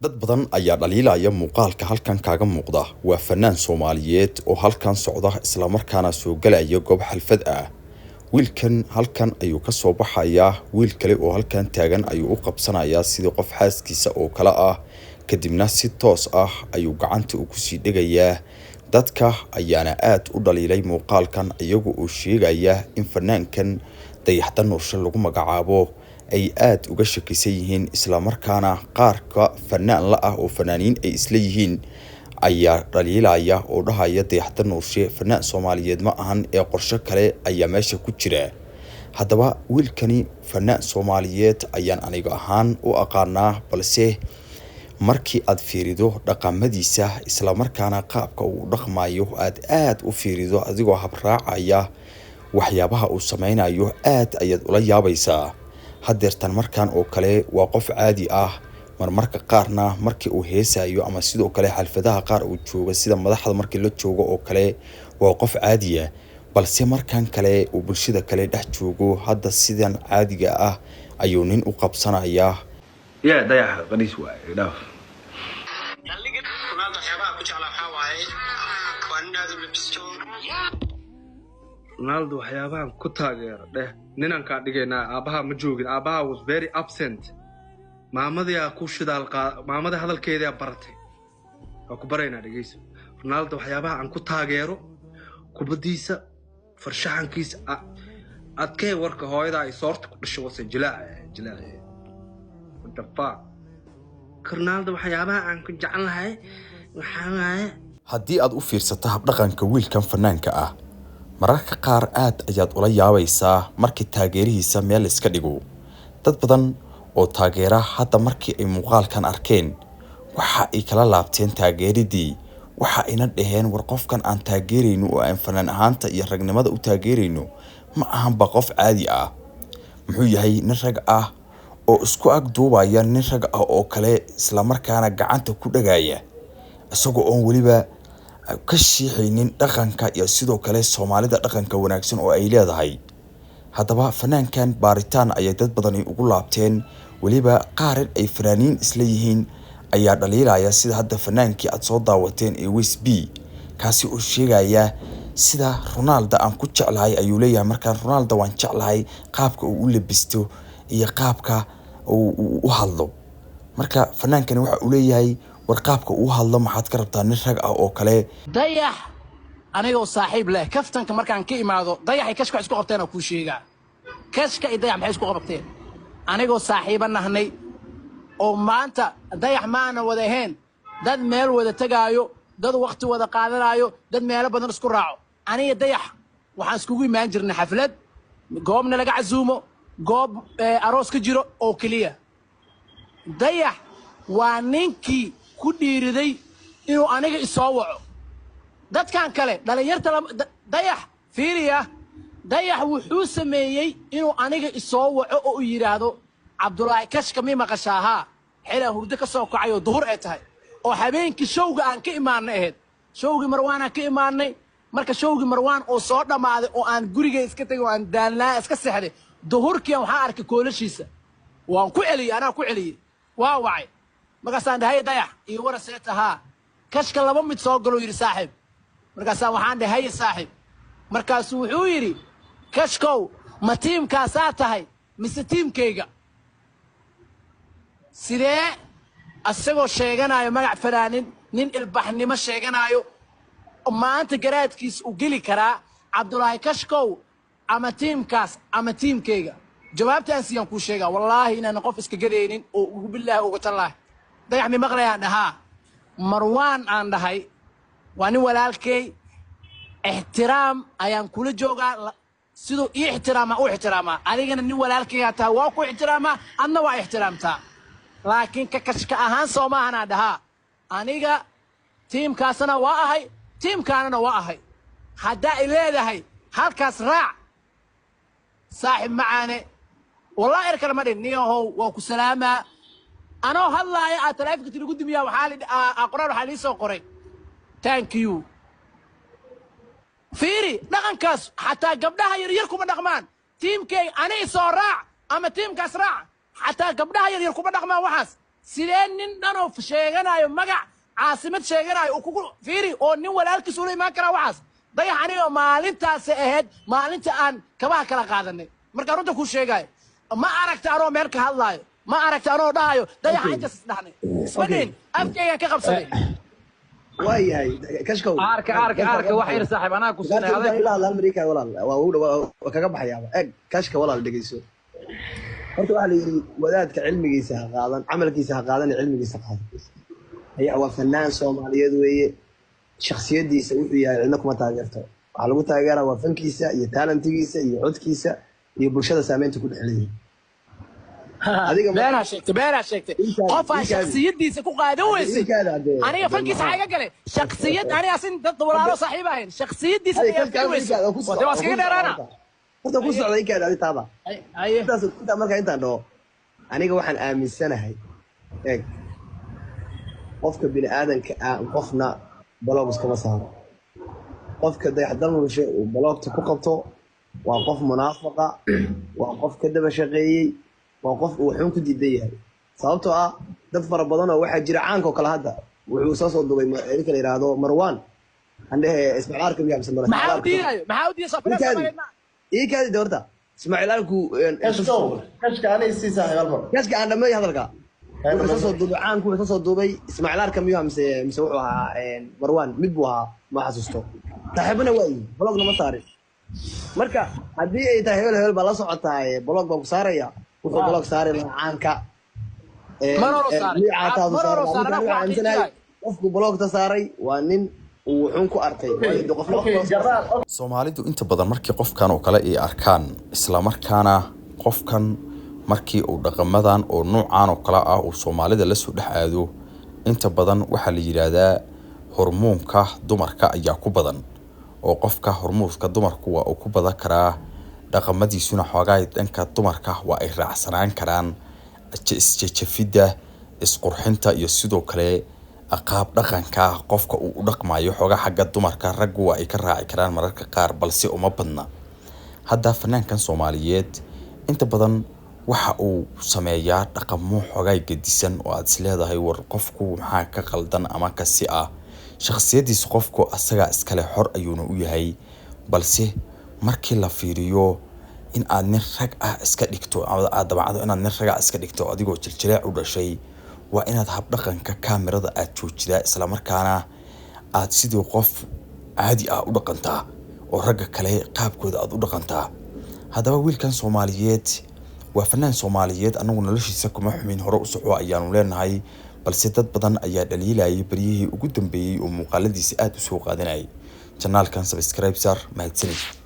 Dad badan ayaa dhaliilaya muuqaalka halkan kaaga muuqda. Waa fanaan Soomaaliyeed oo halkan socda, islamarkaana soo galaya goob xalfad ah. Wiilkan halkan ayuu ka soo baxayaa, wiil kale oo halkan taagan ayuu u qabsanayaa sidii qof xaaskiisa oo kale ah, kadibna si toos ah ayuu gacanta ugu sii dhegayaa. Dadka ayaana aad u dhaliilay muuqaalkan, iyaga oo sheegaya in fanaankan Dayax Dalnuurshe lagu magacaabo ay aad uga shakisan yihiin, islamarkaana qaarka fanaan la ah oo fanaaniin ay isla yihiin ayaa dhaliilaya oo dhahaya Dayax Dalnuurshe fanaan Soomaaliyeed ma ahan ee qorshe kale ayaa meesha ku jira. Haddaba wiilkani fanaan Soomaaliyeed ayaan aniga ahaan u aqaanaa, balse markii aad fiirido dhaqamadiisa, islamarkaana qaabka uu dhaqmayo aad aad u fiirido adigoo habraacaya waxyaabaha uu sameynayo, aad ayaad ula yaabaysaa. Hadeertan markan oo kale waa qof caadi ah, marmarka qaarna markii uu heesayo ama sidoo kale xalfadaha qaar uu joogo, sida madaxda markii la joogo oo kale, waa qof caadiya, balse markan kale uu bulshada kale dhex joogo, hadda sidan caadiga ah ayuu nin u qabsanayaa. Ya Dayax qaniis waaye, dhaaf. Ronaldo waxyaabaha ku jeclaa waxaa waaye waa nin aad u labisto. Ronaldo waxyaabahan ku taageero dheh, ninaan kaa dhigaynaa. Aabbaha ma joogin, aabbaha was very absent. Maamadiyaa ku shidaal qaa, maamada hadalkeedaa baratay. Waa ku baraynaa, dhegeyso. Ronaldo waxyaabaha aan ku taageero: kubaddiisa, farshaxankiisa, adkee warka hooyada ay soorta ku dhasho wase jilaac jilaac. What the fuck? Ronaldo waxyaabaha aan ku jecel lahay waxaa waaye Haddii aad u fiirsato habdhaqanka wiilkan fanaanka ah, mararka qaar aad ayaad ula yaabaysaa markii taageerihiisa meel iska dhigo. Dad badan oo taageera hadda markii ay muuqaalkan arkeen waxa ay kala laabteen taageeridii, waxa ayna dhaheen: "War qofkan aan taageerayno oo aan fanaan ahaanta iyo ragnimada u taageerayno ma ahanba qof caadi ah. Muxuu yahay nin rag ah oo isku ag duubaya nin rag ah oo kale, islamarkaana gacanta ku dhagaya, isagoo oon weliba ka shiixaynin dhaqanka iyo sidoo kale Soomaalida dhaqanka wanaagsan oo ay leedahay?" Haddaba fanaankan baaritaan ayay dad badani ugu laabteen, weliba qaarin ay fanaaniin isla yihiin ayaa dhaliilaya, sida hadda fanaankii aad soo daawateen ee Wes B, kaasi oo sheegaya sida Ronaldo aan ku jeclahay ayuu leeyahay. Markaan Ronaldo waan jeclahay qaabka uu u labisto iyo qaabka uu u hadlo. Marka fanaankani waxa uu leeyahay: "War qaabka uu hadlo maxaad ka rabtaa nin rag ah oo kale?" Dayax anigoo saaxiib leh, kaftanka markaan ka imaado, Dayaxay Kashka wax isku qabteen oo kuu sheegaa. Kashka iyo Dayax maxay isku qabteen? Anigoo saaxiiba nahnay oo maanta Dayax maana wada ahayn dad meel wada tegaayo, dad wakhti wada qaadanaayo, dad meelo badan isku raaco. Aniga Dayax waxaan iskugu imaan jirnay xaflad, goobna laga casuumo, goob aroos ka jiro oo keliya. Dayax waa ninkii ku dhiiriday inuu aniga isoo waco. Dadkan kale dhalinyarta Dayax fiiriya, Dayax wuxuu sameeyey inuu aniga isoo waco oo uu yidhaahdo: "Cabdulaahi Kashka, mi maqashaa?" Haa. Xelaan hurdo ka soo kacay oo duhur ay tahay oo habeenkii showga aan ka imaanay ahayd, showgii Marwaanaan ka imaanay. Marka showgii Marwaan oo soo dhammaaday oo aan gurigay iska tegay oo aan daalnaa iska seexday, duhurkiian waxaan arkay koolashiisa. Waan ku celiyey, anaa ku celiyey, waa wacay. Markaasaan dhahay: "Dayax iyo wara seeta?" "Haa." "Kashka laba mid soo galuu," yidhi saaxiib. Markaasaa waxaan dhahay: "Haye saaxiib." Markaasuu wuxuu yidhi: "Kashkow, ma tiimkaasaa tahay mise tiimkayga?" Sidee asagoo sheeganaayo magac fanaanin, nin ilbaxnimo sheeganaayo, maanta garaadkiis u geli karaa "Cabdulaahi Kashkow, ama tiimkaas ama tiimkayga"? Jawaabta aan siiyaan kuu sheegaa. Wallaahi inaanan qof iska gadaynin oo ugu bilaahi uga tallaahi. "Dayax, mi maqlayaan?" Dhahaa. "Marwaan," aan dhahay, "waa nin walaalkay, ixtiraam ayaan kula joogaa. Siduu ii ixtiraamaa u ixtiraamaa. Adigana nin walaalkaygaa tahay, waa ku ixtiraamaa, adna waa ixtiraamtaa. Laakiin ka Kashka ahaan soo maahanaa?" Dhahaa. "Aniga tiimkaasna waa ahay, tiimkaanana waa ahay. Haddaa i leedahay halkaas raac, saaxib macaane." Wallahi er kale ma dhin. "Niyahow, waa ku salaamaa." Anoo hadlaaya aa taleefonka tiligu dumiyaa. Waxaa li qoraal waxaa lii soo qoray: "Thank you." Fiiri dhaqankaas, xataa gabdhaha yaryar kuma dhaqmaan. "Tiimkay ani isoo raac ama tiimkaas raac," xataa gabdhaha yaryar kuma dhaqmaan waxaas. Sidee nin dhanoo sheeganayo magac caasimad sheeganayo uu kugu fiiri oo nin walaalkiis ula imaan karaa waxaas? Dayax, anigoo maalintaasi ahayd maalinta aan kabaha kala qaadanay. Marka runta kuu sheegayo, ma aragta anoo meel ka hadlaayo, ma aragta anoo dhahayo Dayaxa intaas isdhahnay, isma dhihin, afkaygaan ka qabsaday. Waayahay, Kashkow. Arka, arka, arka, wax yar, saaxiib, anaa ku siinay adag. Ilaa hal Amerika, walaal, waa ugu dhawaa, waa kaga baxayaaba. Eg, Kashka, walaal, dhegeyso. Horta waxaa la yidhi wadaadka cilmigiisa ha qaadan, camalkiisa ha qaadan, cilmigiisa qaadan. Ayaa waa fanaan Soomaaliyeed weeye. Shakhsiyadiisa wuxuu yahay cidna kuma taageerto. Waxaa lagu taageeraa waa fankiisa iyo talentigiisa iyo codkiisa iyo bulshada saameynta ku dhex leeyahay. Adiga Beenaa sheegtay, beenaa sheegtay. Qof aa shakhsiyadiisa ku qaadan weysay. Inkaada hadee. Aniga fankiisa xaa iga galay? Shakhsiyad aniga asin dad walaalo saaxiib ahayn, shakhsiyadiisa Hadi, ayaa Kashka, fi weysay. inkaada, ku Wade waa iskaga dheeraana. Horta ku socda, inkaada, adi taaba. Haye. Intaas intaa marka intaan dhaho, aniga waxaan aaminsanahay, eeg, qofka bini aadanka ah qofna block iskama saaro. Qofka Dayaxdalnulshe uu blockta ku qabto waa qof munaafaqa, waa qof ka daba shaqeeyey, waa qof uu xun ku diidan yahay, sababtoo ah dad fara badan oo waxaa jira caanka oo kale. Hadda wuxuu soo duubay ninka la yidhaahdo Marwan andhehe Ismaaciil Arka miyaa mise Maxaa u diidayo? Maxaa u diiday? Safina Ninkaadi. Soomaaliyeed ma Ii kaadi doorta Ismaaciil Arku. Kashkow, Kashka, aniga sii, saaxiib, albar. Kashka, aan dhammeey hadalka. Wuxuu soo duubay caanku, wuxuu soo duubay Ismaaciil Arka miyuu mise wuxuu ahaa Marwan, mid buu ahaa, ma xasuusto. Saaxiibana waa yihi, blockna ma saarin. Marka haddii ay tahay hebel hebel baa la socotaa, block baan ku saaraya, wuxuu block saari lahaa caanka. Mar hore saaray. Liicaataadu Mar hore saaray. saaray, Marka anaa ku waxaan aaminsanahay xaqiijinayo. qofku blockta saaray waa nin uu wuxuun ku arkay, waayo dee qofna Okay, Jaraar. Soomaalidu inta badan markii qofkan oo kale ay arkaan, islamarkaana qofkan markii uu dhaqamadan oo nuucan oo kale ah uu Soomaalida la soo dhex aado, inta badan waxaa la yidhaahdaa hormoonka dumarka ayaa ku badan, oo qofka hormoonka dumarku waa uu ku badan karaa, dhaqamadiisuna xoogaa dhanka dumarka waa ay raacsanaan karaan, isjejafidda, isqurxinta iyo sidoo kale qaab dhaqanka qofka uu u dhaqmayo xoogaa xagga dumarka raggu waa ay ka raaci karaan mararka qaar, balse uma badna. Hadda fanaankan Soomaaliyeed inta badan waxa uu sameeyaa dhaqamo xoogaa gedisan oo aad is leedahay war qofku maxaa ka qaldan ama kasi ah. Shakhsiyadiisa qofku asagaa iskale, xor ayuuna u yahay, balse markii la fiiriyo in aad nin rag ah iska dhigto ama aad dabacdo inaad nin rag ah iska dhigto adigoo jiljileec u dhashay, waa inaad habdhaqanka kaamirada aad joojidaa, islamarkaana aad sidii qof caadi ah u dhaqantaa oo ragga kale qaabkooda aad u dhaqantaa. Haddaba wiilkan Soomaaliyeed waa fanaan Soomaaliyeed, anagu noloshiisa kuma xumin, hore u soco ayaanu leenahay, balse dad badan ayaa dhaliilayay baryihii ugu dambeeyey oo muuqaaladiisa aada u soo qaadanayay. Channelkan subscribe saar. Mahadsanid.